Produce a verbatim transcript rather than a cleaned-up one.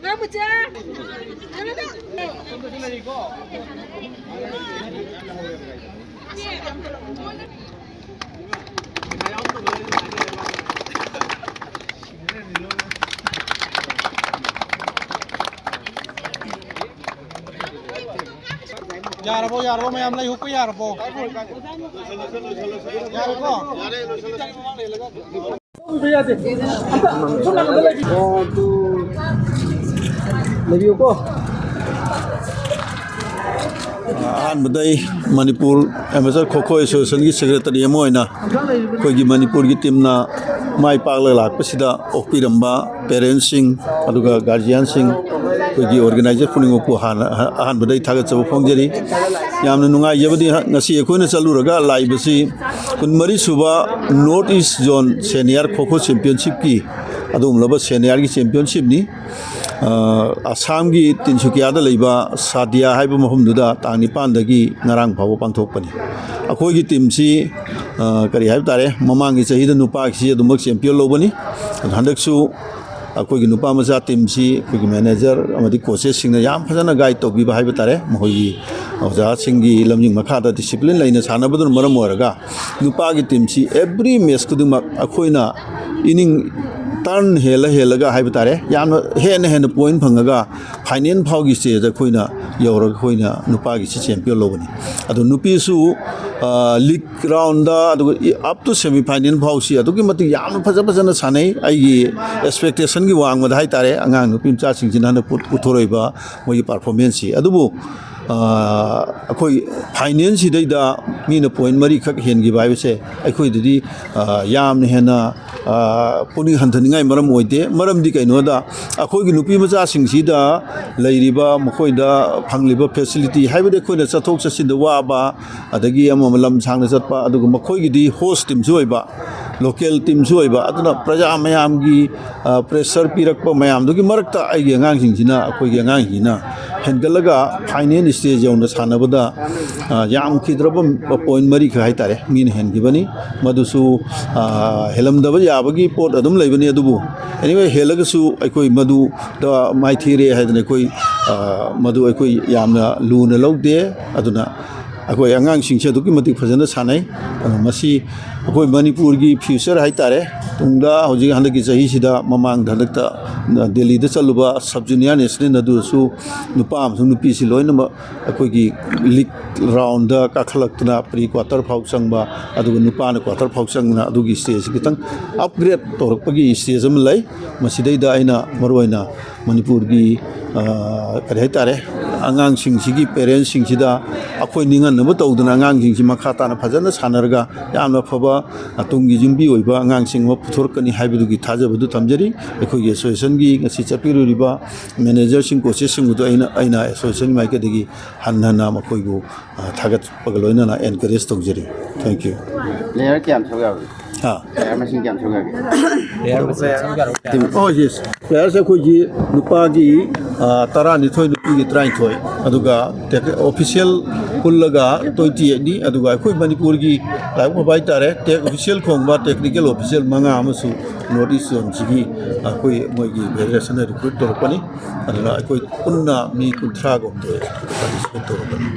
ꯉꯥ ꯃꯆꯥ꯫ ꯌꯥꯔꯕꯣ, ꯌꯥꯔꯕꯣ, ꯃꯌꯥꯝ ꯂꯩ ꯍꯨꯛꯄ ꯌꯥꯔꯕꯣ? ꯌꯥꯔꯦꯀꯣ? ꯂꯩꯕꯤꯌꯨꯀꯣ꯫ ꯑꯍꯥꯟꯕꯗ ꯑꯩ ꯃꯅꯤꯄꯨꯔ ꯑꯦꯃꯦꯆꯔ ꯈꯣꯈꯣ ꯑꯦꯁꯣꯁꯤꯌꯦꯁꯟꯒꯤ ꯁꯦꯀ꯭ꯔꯦꯇꯔꯤ ꯑꯃ ꯑꯣꯏꯅ ꯑꯩꯈꯣꯏꯒꯤ ꯃꯅꯤꯄꯨꯔꯒꯤ ꯇꯤꯝꯅ ꯃꯥꯏ ꯄꯥꯛꯂꯒ ꯂꯥꯛꯄꯁꯤꯗ ꯑꯣꯛꯄꯤꯔꯝꯕ ꯄꯦꯔꯦꯟꯁꯁꯤꯡ, ꯑꯗꯨꯒ ꯒꯥꯔꯖꯤꯌꯥꯟꯁꯤꯡ, ꯑꯩꯈꯣꯏꯒꯤ ꯑꯣꯔꯒꯅꯥꯏꯖꯔ ꯄꯨꯝꯅꯃꯛꯄꯨ ꯍꯥꯟꯅ ꯑꯍꯥꯟꯕꯗ ꯑꯩ ꯊꯥꯒꯠꯆꯕ ꯐꯣꯡꯖꯔꯤ꯫ ꯌꯥꯝꯅ ꯅꯨꯡꯉꯥꯏꯖꯕꯗꯤ ꯉꯁꯤ ꯑꯩꯈꯣꯏꯅ ꯆꯠꯂꯨꯔꯒ ꯂꯥꯛꯏꯕꯁꯤ ꯀꯨꯟꯃꯔꯤ ꯁꯨꯕ ꯅꯣꯔꯠ ꯏꯁ ꯖꯣꯟ ꯁꯦꯅꯤꯌꯔ ꯈꯣꯈꯣ ꯆꯦꯝꯄꯤꯌꯟꯁꯤꯞꯀꯤ ꯑꯗꯨꯒꯨꯝꯂꯕ ꯁꯦꯅꯤꯌꯔꯒꯤ ꯆꯦꯝꯄꯤꯌꯟꯁꯤꯞꯅꯤ꯫ ꯑ, ꯑꯁꯥꯝꯒꯤ ꯇꯤꯟꯁꯨꯀꯤꯌꯥꯗ ꯂꯩꯕ ꯁꯥꯗꯤꯌꯥ ꯍꯥꯏꯕ ꯃꯐꯝꯗꯨꯗ ꯇꯥꯡ ꯅꯤꯄꯥꯟꯗꯒꯤ ꯉꯔꯥꯡ ꯐꯥꯎꯕ ꯄꯥꯡꯊꯣꯛꯄꯅꯤ꯫ ꯑꯩꯈꯣꯏꯒꯤ ꯇꯤꯝꯁꯤ, ꯑ, ꯀꯔꯤ ꯍꯥꯏꯕ ꯇꯥꯔꯦ, ꯃꯃꯥꯡꯒꯤ ꯆꯍꯤꯗ ꯅꯨꯄꯥꯒꯤꯁꯤ ꯑꯗꯨꯃꯛ ꯆꯦꯝꯄꯤꯌꯟ ꯂꯧꯕꯅꯤ꯫ ꯑꯗꯣ ꯍꯟꯗꯛꯁꯨ ꯑꯩꯈꯣꯏꯒꯤ ꯅꯨꯄꯥ ꯃꯆꯥ ꯇꯤꯝꯁꯤ ꯑꯩꯈꯣꯏꯒꯤ ꯃꯦꯅꯦꯖꯔ ꯑꯃꯗꯤ ꯀꯣꯆꯦꯁꯁꯤꯡꯅ ꯌꯥꯝ ꯐꯖꯅ ꯒꯥꯏꯗ ꯇꯧꯕꯤꯕ ꯍꯥꯏꯕ ꯇꯥꯔꯦ꯫ ꯃꯈꯣꯏꯒꯤ ꯑꯣꯖꯥꯁꯤꯡꯒꯤ ꯂꯝꯖꯤꯡ ꯃꯈꯥꯗ ꯗꯤꯁꯤꯄ꯭ꯂꯤꯟ ꯂꯩꯅ ꯁꯥꯟꯅꯕꯗꯨꯅ ꯃꯔꯝ ꯑꯣꯏꯔꯒ ꯅꯨꯄꯥꯒꯤ ꯇꯤꯝꯁꯤ ꯑꯦꯕ꯭ꯔꯤ ꯃꯦꯠꯆ ꯈꯨꯗꯤꯡꯃꯛ ꯑꯩꯈꯣꯏꯅ ꯏꯅꯤꯡ ꯇꯔꯟ ꯍꯦꯜꯂ ꯍꯦꯜꯂꯒ ꯍꯥꯏꯕ ꯇꯥꯔꯦ, ꯌꯥꯝꯅ ꯍꯦꯟꯅ ꯍꯦꯟꯅ ꯄꯣꯏꯟ ꯐꯪꯉꯒ ꯐꯥꯏꯅꯦꯜ ꯐꯥꯎꯒꯤ ꯁ꯭ꯇꯦꯖꯇ ꯑꯩꯈꯣꯏꯅ ꯌꯧꯔꯒ ꯑꯩꯈꯣꯏꯅ ꯅꯨꯄꯥꯒꯤꯁꯤ ꯆꯦꯝꯄꯤꯌꯟ ꯂꯧꯕꯅꯤ꯫ ꯑꯗꯣ ꯅꯨꯄꯤꯁꯨ, ꯑ, ꯂꯤꯒ ꯔꯥꯎꯟꯗ ꯑꯗꯨꯒ up to semi final ꯐꯥꯎꯁꯤ ꯑꯗꯨꯛꯀꯤ ꯃꯇꯤꯛ ꯌꯥꯝꯅ ꯐꯖ ꯐꯖꯅ ꯁꯥꯟꯅꯩ꯫ ꯑꯩꯒꯤ ꯑꯦꯛꯁꯄꯦꯛꯇꯦꯁꯟꯒꯤ ꯋꯥꯡꯃꯗ ꯍꯥꯏꯇꯥꯔꯦ, ꯑꯉꯥꯡ ꯅꯨꯄꯤ ꯃꯆꯥꯁꯤꯡꯁꯤꯅ ꯍꯟꯗꯛ ꯄꯨ-, ꯄꯨꯊꯣꯔꯛꯏꯕ ꯃꯣꯏꯒꯤ ꯄꯔꯐꯣꯔꯃꯦꯟꯁꯁꯤ꯫ ꯑꯗꯨꯕꯨ, ꯑ, ꯑꯩꯈꯣꯏ ꯐꯥꯏꯅꯦꯜꯁꯤꯗꯩꯗ ꯃꯤꯅ ꯄꯣꯏꯟ ꯃꯔꯤꯈꯛ ꯍꯦꯟꯈꯤꯕ ꯍꯥꯏꯕꯁꯦ ꯑꯩꯈꯣꯏꯗꯗꯤ, ꯑ, ꯌꯥꯝꯅ ꯍꯦꯟꯅ, ꯑ, ꯄꯨꯛꯅꯤꯡ ꯍꯟꯊꯅꯤꯡꯉꯥꯏ ꯃꯔꯝ ꯑꯣꯏꯗꯦ꯫ ꯃꯔꯝꯗꯤ ꯀꯩꯅꯣꯗ, ꯑꯩꯈꯣꯏꯒꯤ ꯅꯨꯄꯤ ꯃꯆꯥꯁꯤꯡꯁꯤꯗ ꯂꯩꯔꯤꯕ, ꯃꯈꯣꯏꯗ ꯐꯪꯂꯤꯕ ꯐꯦꯁꯤꯂꯤꯇꯤ ꯍꯥꯏꯕꯗꯤ ꯑꯩꯈꯣꯏꯅ ꯆꯠꯊꯣꯛ ꯆꯠꯁꯤꯟꯗ ꯋꯥꯕ, ꯑꯗꯒꯤ ꯑꯃ ꯑꯃ ꯂꯝ ꯁꯥꯡꯅ ꯆꯠꯄ, ꯑꯗꯨꯒ ꯃꯈꯣꯏꯒꯤꯗꯤ ꯍꯣꯁ ꯇꯤꯝꯁꯨ ꯑꯣꯏꯕ, ꯂꯣꯀꯦꯜ ꯇꯤꯝꯁꯨ ꯑꯣꯏꯕ, ꯑꯗꯨꯅ ꯄ꯭ꯔꯖꯥ ꯃꯌꯥꯝꯒꯤ, ꯑ, ꯄ꯭ꯔꯦꯁꯔ ꯄꯤꯔꯛꯄ ꯃꯌꯥꯝꯗꯨꯒꯤ ꯃꯔꯛꯇ ꯑꯩꯒꯤ ꯑꯉꯥꯡꯁꯤꯡꯁꯤꯅ, ꯑꯩꯈꯣꯏꯒꯤ ꯑꯉꯥꯡꯁꯤꯡꯁꯤꯅ ꯍꯦꯟꯒꯠꯂꯒ ꯐꯥꯏꯅꯦꯜ ꯁ꯭ꯇꯦꯖ ꯌꯧꯅ ꯁꯥꯟꯅꯕꯗ, ꯑ, ꯌꯥꯝꯈꯤꯗ꯭ꯔꯕ ꯄꯣꯏꯟ ꯃꯔꯤꯈꯛ ꯍꯥꯏꯇꯥꯔꯦ, ꯃꯤꯅ ꯍꯦꯟꯈꯤꯕꯅꯤ꯫ ꯃꯗꯨꯁꯨ, ꯑ, ꯍꯦꯜꯂꯝꯗꯕ ꯌꯥꯕꯒꯤ ꯄꯣꯠ ꯑꯗꯨꯝ ꯂꯩꯕꯅꯤ, ꯑꯗꯨꯕꯨ anyway, ꯍꯦꯜꯂꯒꯁꯨ ꯑꯩꯈꯣꯏ ꯃꯗꯨꯗ ꯃꯥꯏꯊꯤꯔꯦ ꯍꯥꯏꯗꯅ ꯑꯩꯈꯣꯏ, ꯑ, ꯃꯗꯨ ꯑꯩꯈꯣꯏ ꯌꯥꯝꯅ ꯂꯨꯅ ꯂꯧꯗꯦ꯫ ꯑꯗꯨꯅ ꯑꯩꯈꯣꯏ ꯑꯉꯥꯡꯁꯤꯡꯁꯦ ꯑꯗꯨꯛꯀꯤ ꯃꯇꯤꯛ ꯐꯖꯅ ꯁꯥꯟꯅꯩ꯫ ꯑꯗꯣ ꯃꯁꯤ ꯑꯩꯈꯣꯏ ꯃꯅꯤꯄꯨꯔꯒꯤ ꯐ꯭ꯌꯨꯆꯔ ꯍꯥꯏꯇꯥꯔꯦ, ꯇꯨꯡꯗ ꯍꯧꯖꯤꯛ ꯍꯟꯗꯛꯀꯤ ꯆꯍꯤꯁꯤꯗ, ꯃꯃꯥꯡꯗ ꯍꯟꯗꯛꯇ ꯗꯦꯜꯂꯤꯗ ꯆꯠꯂꯨꯕ ꯁꯕ ꯖꯨꯅꯤꯌꯔ ꯅꯦꯁꯅꯦꯜ ꯑꯗꯨꯁꯨ ꯅꯨꯄꯥ ꯑꯃꯁꯨꯡ ꯅꯨꯄꯤꯁꯤ ꯂꯣꯏꯅꯃꯛ ꯑꯩꯈꯣꯏꯒꯤ ꯂꯤꯛ ꯔꯥꯎꯟꯗ ꯀꯥꯈꯠꯂꯛꯇꯨꯅ ꯄ꯭ꯔꯤ ꯀ꯭ꯋꯥꯇꯔ ꯐꯥꯎ ꯆꯪꯕ, ꯑꯗꯨꯒ ꯅꯨꯄꯥꯅ ꯀ꯭ꯋꯥꯇꯔ ꯐꯥꯎ ꯆꯪꯗꯨꯅ ꯑꯗꯨꯒꯤ ꯁ꯭ꯇꯦꯖꯁꯤ ꯈꯤꯇꯪ ꯑꯞꯒ꯭ꯔꯦꯗ ꯇꯧꯔꯛꯄꯒꯤ ꯁ꯭ꯇꯦꯖ ꯑꯃ ꯂꯩ꯫ ꯃꯁꯤꯗꯩꯗ ꯑꯩꯅ ꯃꯔꯨꯑꯣꯏꯅ ꯃꯅꯤꯄꯨꯔꯒꯤ, ꯑ, ꯀꯔꯤ ꯍꯥꯏꯇꯥꯔꯦ, ꯑꯉꯥꯡꯁꯤꯡꯁꯤꯒꯤ ꯄꯦꯔꯦꯟꯁꯁꯤꯡꯁꯤꯗ ꯑꯩꯈꯣꯏ ꯅꯤꯡꯍꯟꯅꯕ ꯇꯧꯗꯅ ꯑꯉꯥꯡꯁꯤꯡꯁꯤ ꯃꯈꯥ ꯇꯥꯅ ꯐꯖꯅ ꯁꯥꯟꯅꯔꯒ ꯌꯥꯝꯅ ꯐꯕ, ꯑ, ꯇꯨꯡꯒꯤ ꯌꯨꯝꯕꯤ ꯑꯣꯏꯕ ꯑꯉꯥꯡꯁꯤꯡ ꯑꯃ ꯄꯨꯊꯣꯔꯛꯀꯅꯤ ꯍꯥꯏꯕꯗꯨꯒꯤ ꯊꯥꯖꯕꯗꯨ ꯊꯝꯖꯔꯤ꯫ ꯑꯩꯈꯣꯏꯒꯤ ꯑꯦꯁꯣꯁꯤꯌꯦꯁꯟꯒꯤ ꯉꯁꯤ ꯆꯠꯄꯤꯔꯨꯔꯤꯕ ꯃꯦꯅꯦꯖꯔꯁꯤꯡ, ꯀꯣꯆꯦꯁꯁꯤꯡꯕꯨꯗꯨ ꯑꯩꯅ, ꯑꯩꯅ ꯑꯦꯁꯣꯁꯤꯌꯦꯁꯟꯒꯤ ꯃꯥꯏꯀꯩꯗꯒꯤ ꯍꯟꯅ ꯍꯟꯅ ꯃꯈꯣꯏꯕꯨ, ꯑ, ꯊꯥꯒꯠꯄꯒ ꯂꯣꯏꯅꯅ ꯑꯦꯟꯀꯔꯦꯖ ꯇꯧꯖꯔꯤ꯫ Thank you꯫ ꯄ꯭ꯂꯦꯌꯔ ꯀꯌꯥꯝ ꯁꯔꯨꯛ ꯌꯥꯎꯔꯤ? ꯍꯥ꯫ ꯄ꯭ꯂꯦꯌꯔ ꯃꯁꯤꯡ ꯀꯌꯥꯝ ꯁꯔꯨꯛ ꯌꯥꯎꯒꯦ? ꯄ꯭ꯂꯦꯌꯔ ꯃꯁꯤꯡ ꯁꯔꯨꯛ ꯌꯥꯎꯔꯤ? ꯑꯣ, ꯌꯦꯁ꯫ ꯄ꯭ꯂꯦꯌꯔꯁꯦ ꯑꯩꯈꯣꯏꯒꯤ ꯅꯨꯄꯥꯒꯤ, ꯑ, ꯇꯔꯥꯅꯤꯊꯣꯏ, ꯅꯨꯄꯤꯒꯤ ꯇꯔꯥꯅꯤꯊꯣꯏ, ꯑꯗꯨꯒ ꯑꯣꯐꯤꯁꯤꯌꯦꯜ ꯄꯨꯜꯂꯒ ꯇ꯭ꯋꯦꯟꯇꯤ ꯑꯩꯠꯅꯤ꯫ ꯑꯗꯨꯒ ꯑꯩꯈꯣꯏ ꯃꯅꯤꯄꯨꯔꯒꯤ ꯂꯥꯏꯕꯛ ꯐꯕ ꯍꯥꯏꯇꯥꯔꯦ, ꯇꯦꯛ ꯑꯣꯐꯤꯁꯤꯌꯦꯜ ꯈꯣꯡꯕ ꯇꯦꯛꯅꯤꯀꯦꯜ ꯑꯣꯐꯤꯁꯤꯌꯦꯜ ꯃꯉꯥ ꯑꯃꯁꯨ ꯅꯣꯔꯠ ꯏꯁ ꯖꯣꯟꯁꯤꯒꯤ ꯑꯩꯈꯣꯏ ꯃꯣꯏꯒꯤ ꯐꯦꯗꯔꯦꯁꯟꯅ ꯔꯤꯀ꯭ꯔꯨꯠ ꯇꯧꯔꯛꯄꯅꯤ꯫ ꯑꯗꯨꯅ ꯑꯩꯈꯣꯏ ꯄꯨꯟꯅ ꯃꯤ ꯀꯨꯟꯊ꯭ꯔꯥꯒ ꯍꯨꯝꯗꯣꯏ ꯄꯥꯔꯇꯤꯁꯤꯄꯦꯠ ꯇꯧꯔꯛꯄꯅꯤ꯫